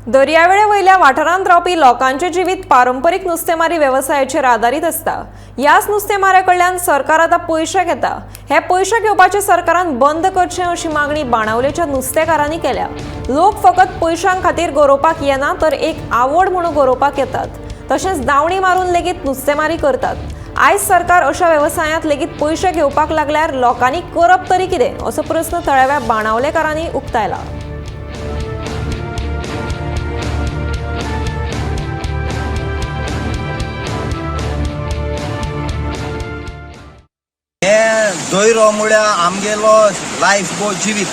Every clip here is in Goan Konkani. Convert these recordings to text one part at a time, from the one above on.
दर्यावेळे वयल्या वाठारांत रावपी लोकांचें जिवीत पारंपरीक नुस्तेमारी वेवसायाचेर आदारीत आसता. ह्याच नुस्तेमाऱ्या कडल्यान सरकार आतां पयशे घेता. हे पयशे घेवपाचे सरकारान बंद करचें अशी मागणी बाणावलेच्या नुस्तेकारांनी केल्या. लोक फकत पयशां खातीर गरोवपाक येना तर एक आवड म्हणून गरोवपाक येतात. तशेंच दावणी मारून लेगीत नुस्तेमारी करतात. आयज सरकार अशा वेवसायांत लेगीत पयशे घेवपाक लागल्यार लोकांनी करप तरी कितें असो प्रस्न थळाव्या बाणावलेकारांनी उक्तायला. हे दोयरो म्हळ्यार आमगेलो लायफ गो जिवीत.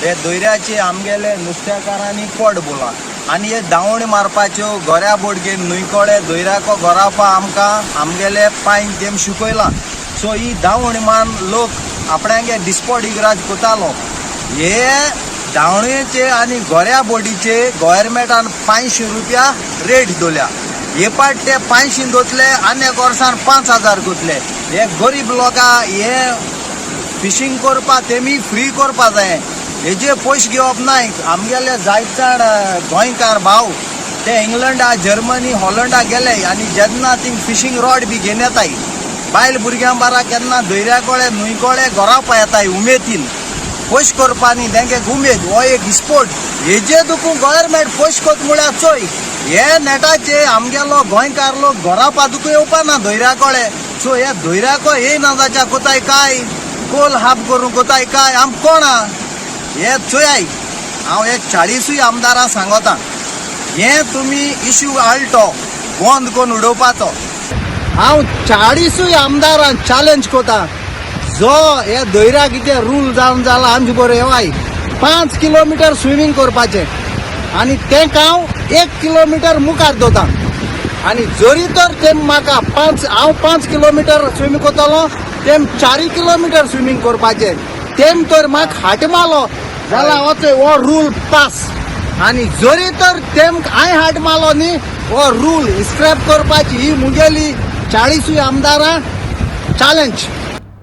हे दोयऱ्याचे आमगेले नुस्तेकारांनी पोट बोला आनी हे दावणी मारपाच्यो गोऱ्या बोट घेवन न्हंयकोडे दोयऱ्याको गोरावपा आमकां आमगेले पांय तेम शिकयलां. सो ही दावणी मारून लोक आपणागे डिस्पोट इगराज कोतालो. हे दावणेचे आनी गोऱ्या बोटीचे गोवोरमेंटान 500 रुपया रेट दवरल्या. हे पाट ते 500 दवरतले आनी एक वर्सान 5000 करतले. हे गरीब लोकां हे फिशींग करपा तेमी फ्री करपा जाय. हेजे पयशे घेवप नाय. आमगेले जायते जाण गोंयकार भाव ते इंग्लंडा, जर्मनी, हॉलंडा गेले आनी जेन्ना थिंग फिशींग रॉड बी घेवन येताय बायल भुरग्यां बारा केन्ना दर्या कडेन न्हंय कडेन गोरावपा येताय उमेदीन. पयशे करपा न्ही, तेंगे उमेद हो एक स्पोर्ट. हेजे तुका गोवोरमेंट पयशे कोत म्हळ्यार चोय हे नेटाचे आमगेलो गोंयकार लोक गोरावपा तुका येवपा ना दर्या कडेन. सो हे दर्याको येयना जाच्या कोताय काय कोल हाफ करूंक कोताय काय आम कोणा हे चोयाय. हांव हे 40 आमदारां सांगता हे तुमी इश्यू हाडलो बंद करून उडोवपाचो. हांव 40 आमदारांक चॅलेंज कोता जो हे दर्या कितें रूल जावन जाला आमचे बरें येवाय 5 किलोमिटर स्विमींग करपाचें आनी तेंका हांव 1 किलोमिटर मुखार दवरता. आनी जरी तर ते म्हाका हांव 5 किलोमिटर स्विमींग करतलो तेम 4 किलोमिटर स्विमींग करपाचें. तेम तर म्हाका हाट मारलो जाल्यार वचय हो रूल पास. आनी जरी तर तेम हांवें हाट मारलो न्ही हो रूल स्क्रॅप करपाची ही मुगेली 40 आमदारां चॅलेंज.